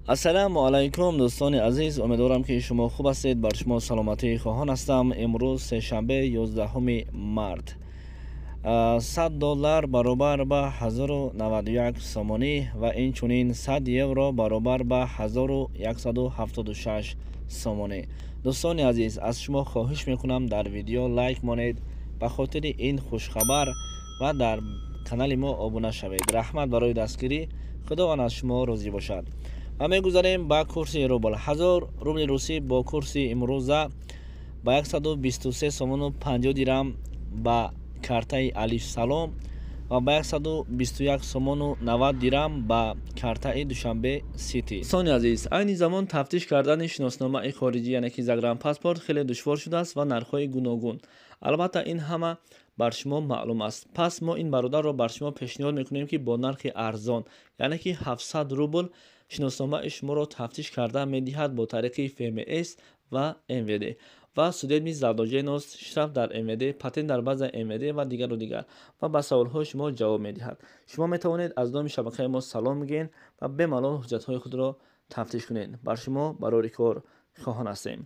Ассалому алайкум, дӯстони азиз. Умедворам, ки шумо хуб ҳастед. Бар шумо саломатӣ хоҳон ҳастам. Имрӯз сешанбе, 11 март. 100 доллар баробар ба 1091 сомонӣ ва инчунин 100 евро баробар ба 1176 сомонӣ. Дӯстони азиз, аз шумо хоҳиш мекунам, дар видео лайк монед ба хотири ин хушхабар ва дар канали мо обуна шавед. Раҳмат барои дастгирӣ, Худованд аз шумо розӣ бошад. Ва мегузарем ба курси рубл. 1000 рубли русӣ бо курси имрӯза ба 123 сомону 50 дирам ба картаи Алиф Салом ва ба 121 сомону 90 дирам ба картаи Душанбе Сити. Дӯстони азиз, айни замон тафтиш кардани шиносномаи хориҷӣ, яъне ки загранпаспорт, хеле душвор шудааст ва нархҳои гуногун. Албатта, ин ҳама бар шумо маълум аст. Пас мо ин бародарро бар шумо пешниҳод мекунем, ки бо нархи арзон, яъне ки 700 рубл, шиносномаи шуморо тафтиш карда медиҳад бо тариқи ФМС ва МВД ва судебный задолженность, штраф дар МВД, патент дар базаи МВД ва дигару дигар, ва ба саволҳои шумо ҷавоб медиҳад. Шумо метавонед аз номи шабакаи мо салом бигӯед ва бемалол ҳуҷҷатҳои худро тафтиш кунед. Бар шумо барори кор хоҳон ҳастем.